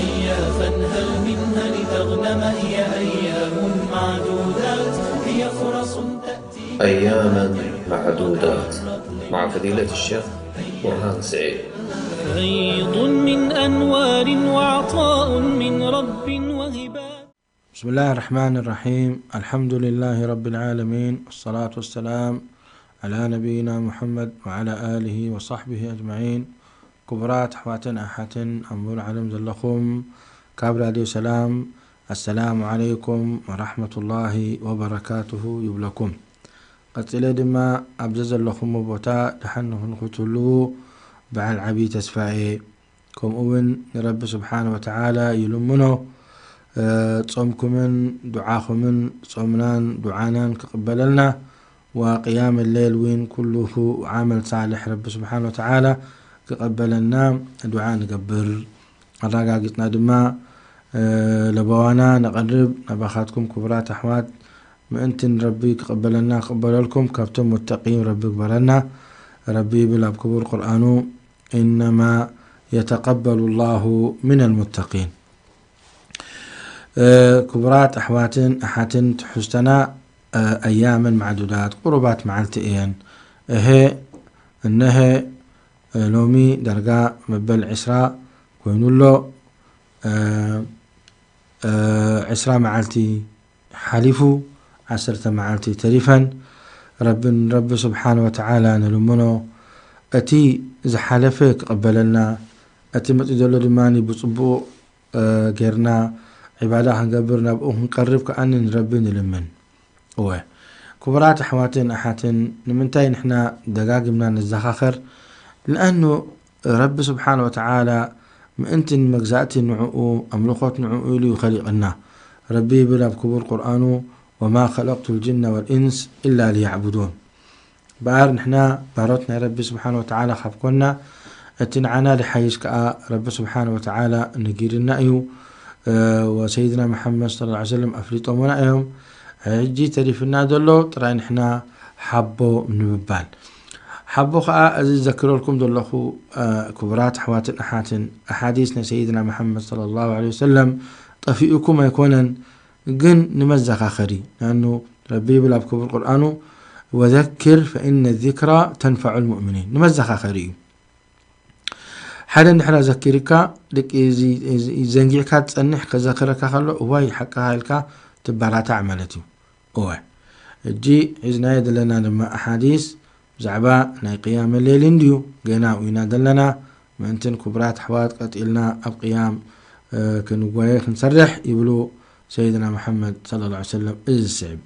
فانهل منها لتغنم، هي أيام معدودات، هي فرص تأتي. أياما معدودات مع فضيلة الشيخ برهان سعيد. فيض من أنوار وعطاء من رب وهبات. بسم الله الرحمن الرحيم. الحمد لله رب العالمين، والصلاة والسلام على نبينا محمد وعلى آله وصحبه أجمعين. ክቡራት ኣሕዋትን ኣሓትን ኣብ ሙሉእ ዓለም ዘለኹም፣ ካብ ራድዮ ሰላም ኣሰላሙ ዓለይኩም ወራሕመቱላሂ ወበረካቱሁ ይብለኩም። ቀጺለ ድማ ኣብ ዘዘለኹሞ ቦታ ደሓን ንኹን ክትህልዉ በዓል ዓቢ ተስፋ እየ። ከምኡ እውን ንረቢ ስብሓነ ወተዓላ ይልምኖ፣ እ፣ ጾምኩምን ዱዓኹምን ጾምናን ዱዓናን ክቕበለልና፣ ወቅያም ሌል እውን ኩሉ ዓመል ሳልሕ ረቢ ስብሓነ ወተዓላ ክቐበለና ዱዓ ንገብር። ኣረጋጊጽና ድማ፣ እ፣ ለበዋና ነቐርብ ናባኻትኩም ክቡራት ኣሕዋት፣ ምእንቲ ንረቢ ክቐበለና ክቕበለልኩም ካብቶም ሙተቂን ረቢ ግበረና። ረቢ ይብል ኣብ ክቡር ቁርኣኑ፣ إنما يتقبل الله من المتقين። እ፣ ክቡራት ኣሕዋትን ኣሓትን፣ ትሕዝተና፣ እ፣ ኣያመን ማዕዱዳት፣ ቁሩባት መዓልቲ እየን። እሀ፣ እነሀ፣ እ፣ ሎሚ ዳርጋ መበል ዕስራ ኮይኑ ኣሎ። እ፣ እ፣ ዕስራ መዓልቲ ሓሊፉ፣ ዓሰርተ መዓልቲ ተሪፈን። ረቢ፣ ንረቢ ስብሓነ ወተዓላ ንልምኖ፣ እቲ ዝሓለፈ ክቕበለልና፣ እቲ መጺኡ ዘሎ ድማ ብጽቡቕ፣ እ፣ ጌርና ዒባዳ ክንገብር፣ ናብኡ ክንቀርብ ከኣ ንረቢ ንልምን። እወ፣ ክቡራት ኣሕዋትን ኣሓትን፣ ንምንታይ ንሕና ደጋጊምና ንዘኻኸር? ለኣኑ ረቢ ስብሓነ ወተዓላ ምእንቲ ንመግዛእቲ ንዕኡ፣ ኣምልኾት ንዕኡ ኢሉ እዩ ኸሊቕና። ረቢ ይብል ኣብ ክቡር ቁርኣኑ፣ وما خلقت الجن والإنس إلا ليعبدون። እምበኣር ንሕና ባሮት ናይ ረቢ ስብሓነ ወተዓላ ካብ ኮና፣ እቲ ንዓና ዝሓይሽ ከኣ ረቢ ስብሓነ ወተዓላ ነጊርና እዩ። እ፣ ወሰይድና መሓመድ ሰለላሁ ዐለይሂ ወሰለም ኣፍሊጦምና እዮም። ሕጂ ተሪፍና ዘሎ ጥራይ ንሕና ሓቦ ንምባል። ሓቦ ከኣ እዚ ዘክረልኩም ዘለኹ፣ እ፣ ክቡራት ኣሕዋትን ኣሓትን፣ ኣሓዲስ ናይ ሰይድና መሓመድ ሰለላሁ ዐለይሂ ወሰለም ጠፊኡኩም ኣይኮነን፣ ግን ንመዘኻኸሪ። ንኣኑ ረቢ ይብል ኣብ ክቡር ቁርኣኑ፣ وذكر فإن الذكرى تنفع المؤمنين። ንመዘኻኸሪ እዩ። ሓደ እንድሕራ ዘኪርካ፣ ደቂ እዚ፣ እዚ ዘንጊዕካ ትጸንሕ፣ ከዘክረካ ከሎ፣ እዋይ፣ ሓቅኻ ኢልካ ትበራታዕ ማለት እዩ። እወ። ሕጂ ሒዝናዮ ዘለና ድማ ኣሓዲስ ብዛዕባ ናይ ቅያመ ሌል እንድዩ። ገና ውኢና ዘለና፣ ምእንትን ክቡራት ኣሕዋት ቀጢልና ኣብ ቅያም፣ እ፣ ክንጓየ ክንሰርሕ ይብሉ ሰይድና መሓመድ ሰለላሁ ዐለይሂ ወሰለም። እዚ ዝስዕብ።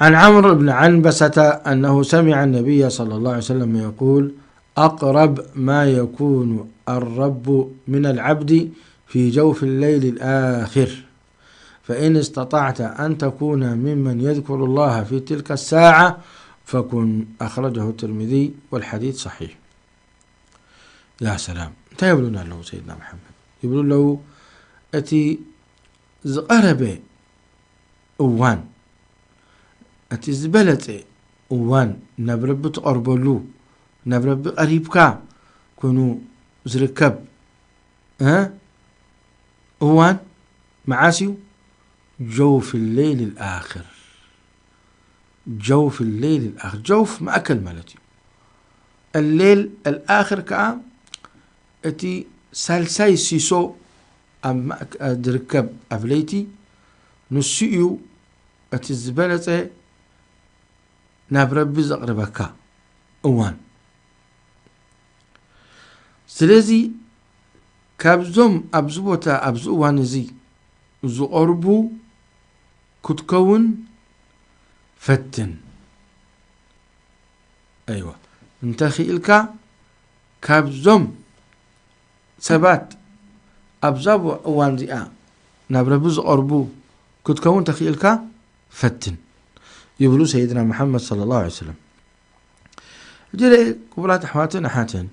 عن عمرو بن عنبسة أنه سمع النبي صلى الله عليه وسلم يقول: أقرب ما يكون الرب من العبد في جوف الليل الآخر، فإن استطعت أن تكون ممن يذكر الله في تلك الساعة فكن. أخرجه الترمذي والحديث صحيح. يا سلام، እንታይ ይብሉና ኣለዉ ሰይድና መሓመድ? ይብሉ ኣለዉ፣ እቲ ዝቐረበ እዋን፣ እቲ ዝበለጸ እዋን ናብ ረቢ ትቐርበሉ፣ ናብ ረቢ ቀሪብካ ኮይኑ ዝርከብ፣ እ፣ እዋን መዓስ እዩ? ጀውፍ ሌይል ልኣኽር። ጀውፍ ሌይል ልኣኽር። ጀውፍ ማእከል ማለት እዩ። ሌይል ልኣኽር ከኣ እቲ ሳልሳይ ሲሶ ኣብ ማእከ-፣ ዝርከብ ኣብ ለይቲ፣ ንሱ እዩ እቲ ዝበለጸ ናብ ረቢ ዘቕርበካ እዋን። ስለዚ ካብዞም ኣብዚ ቦታ፣ ኣብዚ እዋን እዚ ዝቐርቡ ክትከውን ፈትን። ኣይዋ፣ እንተኽኢልካ ካብዞም ሰባት ኣብዛ እዋን እዚኣ ናብ ረቢ ዝቐርቡ ክትከውን ተኽኢልካ ፈትን ይብሉ ሰይድና መሓመድ ሰለላሁ ዐለይሂ ወሰለም። ሕጂ ርኤ፣ ክቡራት ኣሕዋትን ኣሓትን፣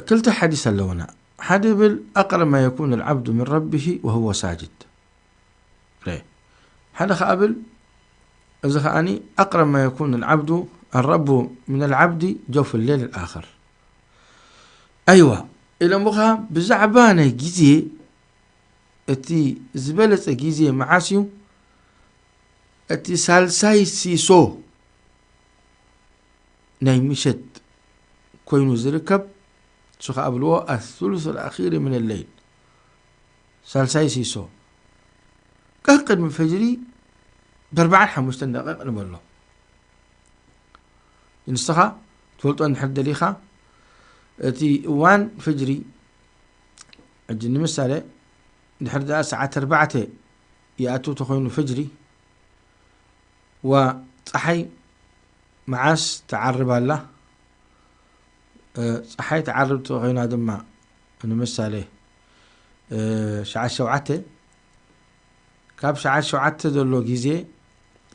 ክልተ ሓዲስ ኣለውና። ሓደ ይብል፣ أقرب ما يكون العبد من ربه وهو ساجد። ርኤ። ሓደ ኸኣ ብል፣ እዚ ኸኣኒ، أقرب ما يكون العبد، الرب من العبد جوف الليل الآخر. ኣይዋ፣ ኢሎምኻ። ብዛዕባ ናይ ግዜ፣ እቲ ዝበለጸ ግዜ መዓስ እዩ? እቲ ሳልሳይ ሲሶ ናይ ምሸት ኮይኑ ዝርከብ፣ እሱ ኸዓ ብልዎ ኣሱሉስ ኣልኣኺር ምን ለይል፣ ሳልሳይ ሲሶ፣ ቀቅድሚ ፈጅሪ ብኣርባዓን ሓሙሽተን ደቂቕ ንበሎ። ንስኻ ትፈልጦ እንድሕር ደሊኻ፣ እቲ እዋን ፈጅሪ፣ ሕጂ ንምሳሌ፣ ድሕር ደኣ ሰዓት ኣርባዕተ ይኣቱ ተኾይኑ ፈጅሪ፣ ዋ፣ ጸሓይ መዓስ ትዓርብ ኣላ? እ፣ ጸሓይ ትዓርብ ተኾይና ድማ፣ ንምሳሌ፣ እ፣ ሸዓት ሸውዓተ፣ ካብ ሸዓት ሸውዓተ ዘሎ ግዜ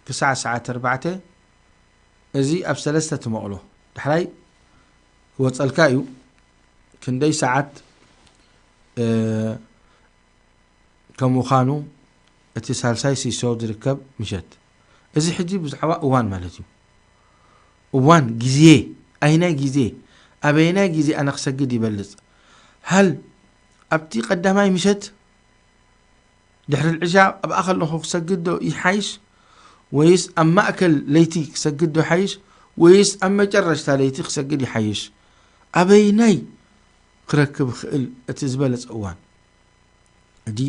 ክሳዕ ሰዓት ኣርባዕተ፣ እዚ ኣብ ሰለስተ ትመቕሎ። ዳሕራይ ክወጸልካ እዩ፣ ክንደይ ሰዓት፣ እ፣ ከም ምዃኑ እቲ ሳልሳይ ሲሶ ዝርከብ ምሸት። እዚ ሕጂ ብዛዕባ እዋን ማለት እዩ። እዋን፣ ግዜ፣ ኣይናይ ግዜ፣ ኣበየናይ ግዜ ኣነ ክሰግድ ይበልጽ? ሃል ኣብቲ ቀዳማይ ምሸት ድሕሪ ልዕሻ ኣብኣ ከለኹ ክሰግድ ዶ ይሓይሽ? ወይስ ኣብ ማእከል ለይቲ ክሰግድ ዶ ይሓይሽ? ወይስ ኣብ መጨረሽታ ለይቲ ክሰግድ ይሓይሽ? ኣበይናይ ክረክብ ይኽእል እቲ ዝበለጸ እዋን? ሕጂ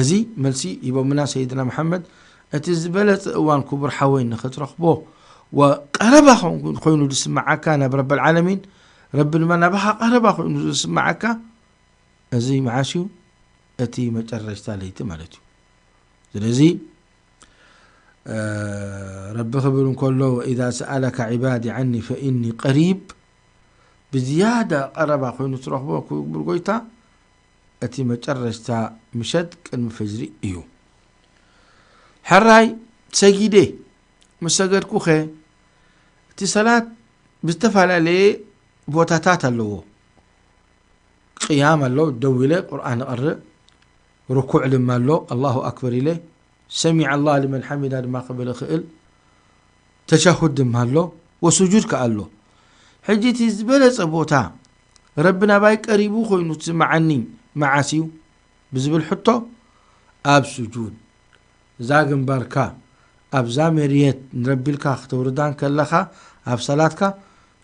እዚ መልሲ ሂቦምና ሰይድና መሓመድ፣ እቲ ዝበለጸ እዋን ክቡር ሓወይ ንኽትረኽቦ ወቀረባ ኾን-፣ ኮይኑ ዝስምዓካ ናብ ረብል ዓለሚን፣ ረቢ ድማ ናባኻ ቀረባ ኮይኑ ዝስምዓካ፣ እዚ መዓስ እዩ? እቲ መጨረሽታ ለይቲ ማለት እዩ። ስለዚ፣ እ፣ ረቢ ክብል እንከሎ፣ "ወኢዛ ሰኣለካ ዒባዲ ዓኒ ፈኢኒ ቀሪብ"፣ ብዝያዳ ቀረባ ኮይኑ ትረኽቦ ክቡር ጎይታ፣ እቲ መጨረሽታ ምሸት ቅድሚ ፈጅሪ እዩ። ሕራይ ሰጊደ ምስ ሰገድኩኸ፣ እቲ ሰላት ብዝተፈላለየ ቦታታት ኣለዎ። ቅያም ኣሎ፣ ደው ኢለ ቁርኣን እቐርእ፣ ርኩዕ ድማ ኣሎ፣ ኣላሁ ኣክበር ኢለ፣ ሰሚዐ ኣላህ ሊመን ሓሚዳ ድማ ክብል እኽእል፣ ተሸሁድ ድማ ኣሎ፣ ወስጁድ ከኣ ኣሎ። ሕጂ እቲ ዝበለጸ ቦታ ረቢ ናባይ ቀሪቡ ኮይኑ ዝስምዓኒ መዓስ እዩ ብዝብል ሕቶ፣ ኣብ ስጁድ፣ እዛ ግንባርካ ኣብዛ መርየት ንረቢ ኢልካ ክተውርዳ እንከለኻ፣ ኣብ ሰላትካ፣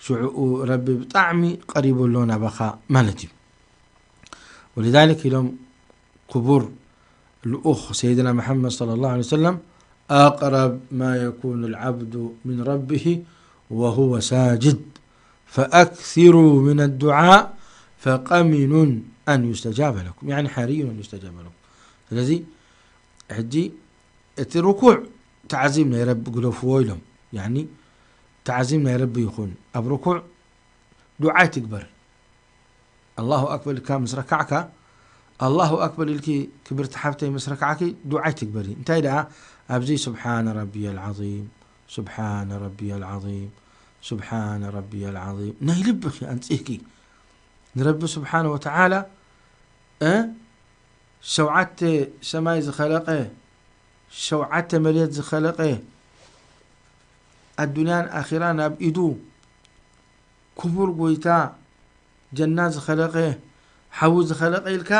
ሽዑኡ ረቢ ብጣዕሚ ቀሪቡ ኣሎ ናባኻ ማለት እዩ። ወሊዛሊክ ኢሎም ክቡር ልኡኽ ሰይድና መሓመድ ሰለላሁ ዐለይሂ ወሰለም፣ "أقرب ما يكون العبد من ربه وهو ساجد فأكثروا من الدعاء فقمن أن يستجاب لكم"፣ ያኒ ሓርዩን ኣን ዩስተጃበ ለኩም። ስለዚ ሕጂ እቲ ርኩዕ ተዓዚም ናይ ረቢ ግደፍዎ ኢሎም፣ ያኒ ተዓዚም ናይ ረቢ ይኹን። ኣብ ርኩዕ ዱዓ ኣይትግበር። ኣላሁ ኣክበር ኢልካ ምስ ረካዕካ፣ ኣላሁ ኣክበር ኢልኪ ክብርቲ ሓብተይ ምስ ረካዕኪ ዱዓ ኣይትግበሪ። እንታይ ደኣ ኣብዚ ስብሓነ ረቢየል ዓዚም፣ ስብሓነ ረቢየል ዓዚም፣ ስብሓነ ረቢየል ዓዚም ናይ ልብኺ ኣንጺህኪ ንረቢ ስብሓነ ወተዓላ፣ እ፣ ሸውዓተ ሰማይ ዝኸለቐ፣ ሸውዓተ መሬት ዝኸለቐ፣ ኣዱንያን ኣኺራን ኣብ ኢዱ፣ ክቡር ጎይታ፣ ጀና ዝኸለቐ፣ ሓዊ ዝኸለቐ ኢልካ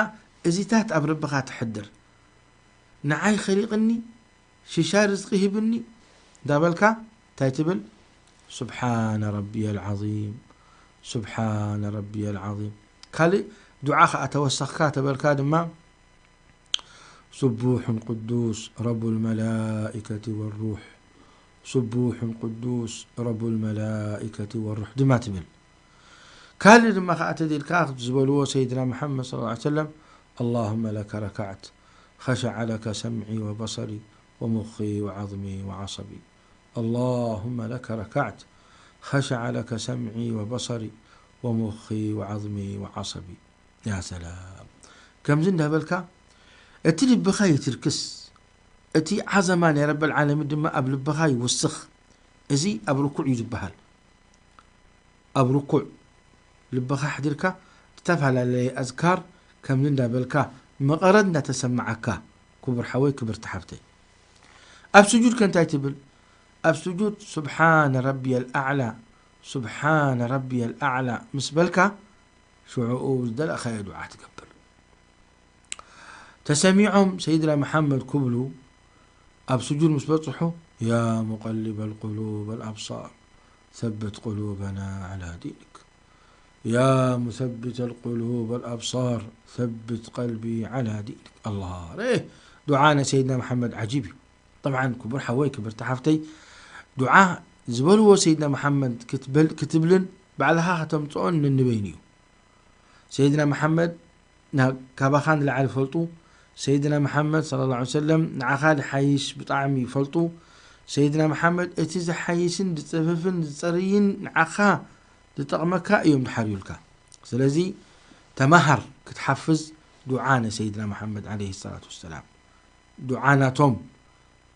እዚታት ኣብ ልብኻ ተሕድር። ንዓይ ኸሊቕኒ፣ ሽሻይ ርዝቂ ሂብኒ እንዳበልካ እንታይ ትብል? ስብሓነ ረቢየል ዓዚም፣ ስብሓነ ረቢየል ዓዚም። ካልእ ዱዓ ኸዓ ተወሰኽካ ተበልካ ድማ፣ ስቡሑን ቅዱስ ረቡል መላኢከቲ ወሩሕ፣ ስቡሑን ቅዱስ ረቡል መላኢከቲ ወሩሕ ድማ ትብል። ካልእ ድማ ኸዓ ተደልካ ዝበልዎ ሰይድና መሓመድ ሰለላሁ ዐለይሂ ወሰለም፣ ኣላሁመ ለከ ረካዕት፣ ኸሸዐ ለከ ሰምዒ ወበሰሪ ወሙኺ ወዓዝሚ ወዓሰቢ። ኣላሁመ ለከ ረካዕት፣ ኸሸዐ ለከ ሰምዒ ወበሰሪ ወሙኺ ወዓዝሚ ወዓሰቢ። ያ ሰላም። ከምዚ እንዳበልካ እቲ ልብኻ ይትርክስ፣ እቲ ዓዘማ ናይ ረብል ዓለሚን ድማ ኣብ ልብኻ ይውስኽ። እዚ ኣብ ርኩዕ እዩ ዝበሃል። ኣብ ርኩዕ ልብኻ ኣሕዲርካ ዝተፈላለየ ኣዝካር ከምዚ እንዳበልካ መቐረት እንዳተሰማዓካ፣ ክቡር ሓወይ፣ ክብርቲ ሓብተይ። ኣብ ስጁድ ከ እንታይ ትብል? ኣብ ስጁድ ስብሓነ ረቢየል ኣዕላ፣ ስብሓነ ረቢየል ኣዕላ ምስ በልካ፣ ሽዑኡ ዝደለእኻዮ ዱዓ ትገብር። ተሰሚዖም ሰይድና መሓመድ ክብሉ ኣብ ስጁድ ምስ በጽሑ፣ ያ ሙቀሊበል ቁሉብ ኣልኣብሳር ሰብት ቁሉበና ዓላ ዲንክ፣ ያ ሙሰብተል ቁሉብ ኣልኣብሳር ሰብት ቀልቢ ዓላ ዲንክ። ኣላ፣ ርእ፣ ዱዓ ናይ ሰይድና መሓመድ ዓጂብ እዩ። ጠብዓን ክቡር ሓወይ፣ ክብርቲ ሓፍተይ፣ ዱዓ ዝበልዎ ሰይድና መሓመድ ክትብል ክትብልን ባዕልኻ ከተምጽኦን ነንበይኑ እዩ። ሰይድና መሓመድ ና- ካባኻ ንላዕሊ ይፈልጡ። ሰይድና መሓመድ ሰለላሁ ዐለይሂ ወሰለም ንዓኻ ዝሓይሽ ብጣዕሚ ይፈልጡ። ሰይድና መሓመድ እቲ ዝሓይሽን ዝጽፍፍን ዝጸርይን ንዓኻ ዝጠቕመካ እዮም ዝሓርዩልካ። ስለዚ ተማሃር ክትሓፍዝ ዱዓ ንሰይድና መሓመድ ዐለይሂ ሰላቱ ወሰላም። ዱዓ ናቶም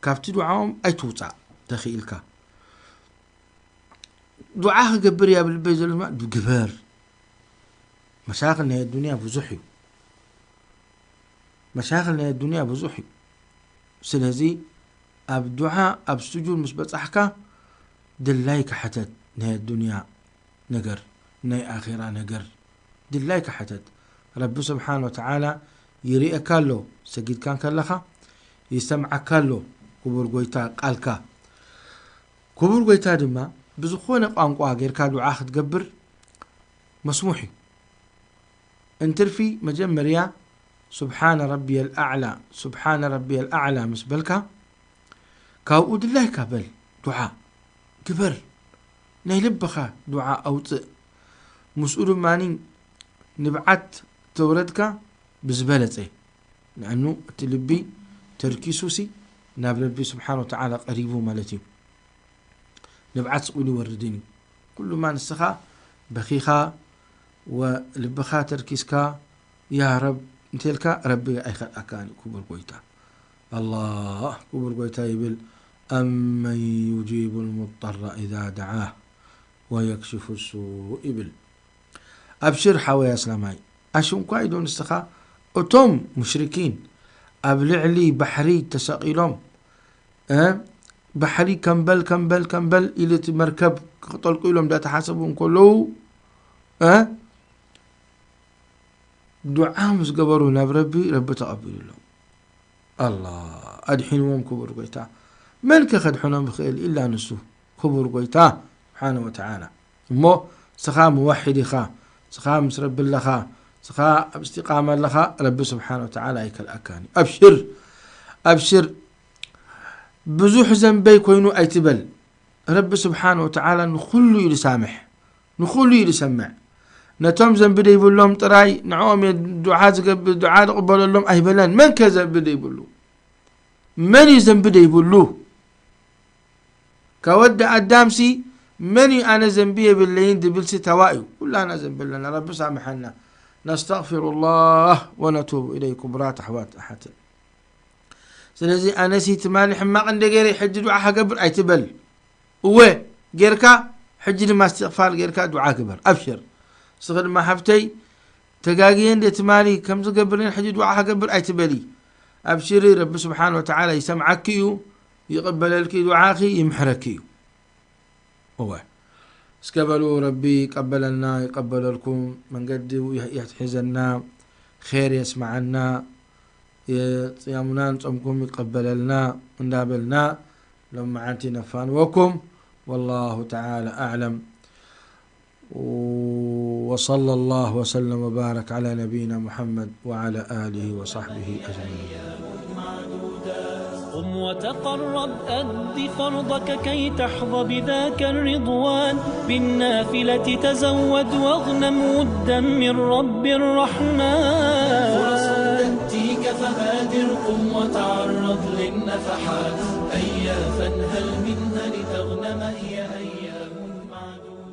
ካብቲ ዱዓኦም ኣይትውጻእ ተኽኢልካ። ዱዓ ክገብር እየ ኣብ ልበይ ዘሎ ድማ ግበር። መሻክል ናይ ኣዱንያ ብዙሕ እዩ። መሻክል ናይ ኣዱንያ ብዙሕ እዩ። ስለዚ ኣብ ዱዓ ኣብ ስጁድ ምስ በጻሕካ ድላይካ ሕተት። ናይ ኣዱንያ ነገር፣ ናይ ኣኼራ ነገር ድላይካ ሕተት። ረቢ ስብሓን ወተዓላ ይርእየካ ኣሎ። ሰጊድካ ከለኻ ይሰምዓካ ኣሎ። ክቡር ጎይታ ቃልካ ክቡር ጎይታ ድማ ብዝኾነ ቋንቋ ጌርካ ዱዓ ክትገብር መስሙሕ እዩ። እንትርፊ መጀመርያ ስብሓነ ረቢየል ኣዕላ፣ ስብሓነ ረቢየል ኣዕላ ምስ በልካ ካብኡ ድላይካ በል። ዱዓ ግበር። ናይ ልብኻ ዱዓ ኣውፅእ። ምስኡ ድማ ንብዓት ተውረድካ ብዝበለፀ። ንኣኑ እቲ ልቢ ተርኪሱሲ ናብ ረቢ ስብሓን ወተዓላ ቀሪቡ ማለት እዩ። ንብዓት ስቕ ኢሉ ይወርድን እዩ። ኩሉማ ንስኻ በኺኻ ወልብኻ ተርኪስካ ያ ረብ እንተልካ ረቢ ኣይኸልኣካን እዩ። ክቡር ጎይታ ኣላህ ክቡር ጎይታ ይብል ኣመን ዩጂቡ ልሙጠራ ኢዛ ደዓህ ወየክሽፉ ሱእ ይብል። ኣብሽር ሓወይ ኣስላማይ ኣሽንኳይ ዶ ንስኻ እቶም ሙሽሪኪን ኣብ ልዕሊ ባሕሪ ተሰቒሎም ባሕሪ ከምበል ከምበል ከምበል ኢሉ እቲ መርከብ ክጠልቁ ኢሎም ዳተሓሰቡ እንከለዉ ዱዓ ምስ ገበሩ ናብ ረቢ ረቢ ተቐቢሉሎም። ኣላ ኣድሒንዎም ክቡር ጎይታ። መን ከ ከድሕኖም ይኽእል ኢላ ንሱ ክቡር ጎይታ ስብሓነ ወተዓላ። እሞ ስኻ ምዋሒድ ኢኻ፣ ስኻ ምስ ረቢ ኣለኻ፣ ስኻ ኣብ እስቲቃማ ኣለኻ፣ ረቢ ስብሓነ ወተዓላ ኣይከልኣካን እዩ። ኣብሽር ኣብሽር። ብዙሕ ዘንበይ ኮይኑ ኣይትበል። ረቢ ስብሓነ ወተዓላ ንኹሉ እዩ ዝሳምሕ፣ ንኹሉ እዩ ዝሰምዕ። ነቶም ዘንቢ ደይብሎም ጥራይ ንዕኦም እየ ዱዓ ዝገብር፣ ዱዓ ዝቕበለሎም ኣይበለን። መን ከ ዘንቢ ደይብሉ? መን እዩ ዘንቢ ደይብሉ? ካብ ወዲ ኣዳምሲ መን እዩ ኣነ ዘንቢ የብለይን ዝብልሲ ተዋ እዩ። ኩላና ዘንቢ ኣለና። ረቢ ሳምሐና። ነስተግፊሩላህ ወነቱቡ ኢለይኩም ብራት ኣሕዋት ኣሓትን። ስለዚ ኣነሲ ትማሊ ሕማቕ እንደ ገይረ ሕጂ ዱዓ ሃገብር ኣይትበል። እወ ጌርካ ሕጂ ድማ እስትቕፋር ጌርካ ዱዓ ግበር። ኣብሽር። እስኺ ድማ ሓፍተይ ተጋግየ እንደ ትማሊ ከም ዝገብር ነን ሕጂ ዱዓ ሃገብር ኣይትበሊ። ኣብሽሪ ረቢ ስብሓን ወተዓላ ይሰምዓኪ እዩ፣ ይቕበለልኪ ዱዓኺ ይምሕረኪ እዩ። እወ እስከ በሉ ረቢ ይቀበለልና ይቀበለልኩም መንገዲ የትሒዘና ኼር የስማዓና የጽያሙናን ጾምኩም ይቀበለልና እንዳበልና ሎም መዓንቲ ነፋንወኩም ወላሁ ተዓላ ኣዕለም وصلى الله وسلم وبارك على نبينا محمد وعلى آله وصحبه أجمعين. قم وتقرب أد فرضك كي تحظى بذاك الرضوان بالنافلة تزود واغنم ودا من رب الرحمن فرص تأتيك فبادر قم وتعرض للنفحات هيا فانهل منها لتغنم هي هي